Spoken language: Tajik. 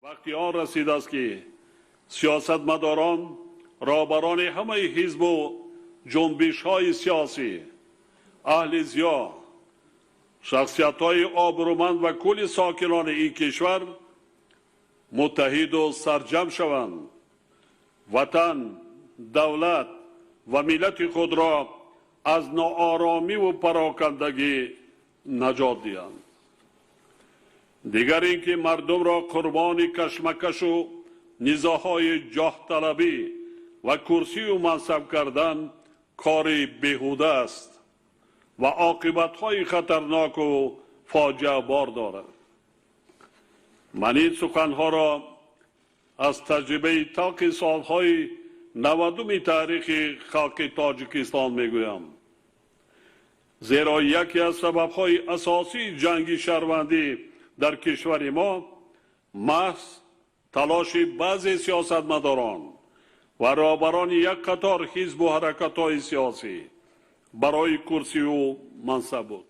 Вақти он расидааст, ки сиёсатмадорон, роҳбарони ҳамаи ҳизбу ҷунбишҳои сиёсӣ, аҳли зиё, шахсиятҳои обрӯманд ва кулли сокинони ин кишвар муттаҳиду сарҷамъ шаванд, ватан, давлат ва миллати худро аз нооромиву парокандагӣ наҷот диҳанд. Дигар ин ки мардумро қурбони кашмакашу низоъҳои ҷоҳталабӣ ва курсию мансаб кардан кори беҳуда аст ва оқибатҳои хатарноку фоҷиабор дорад. Ман ин суханҳоро аз таҷрибаи талхи солҳои 90-уми таърихи халқи Тоҷикистон мегӯям, зеро яке аз сабабҳои асосии ҷанги шаҳрвандӣ дар кишвари мо маҳз талоши баъзе сиёсатмадорон ва роҳбарони як қатор ҳизбу ҳаракатҳои сиёсӣ барои курсию мансаб буд.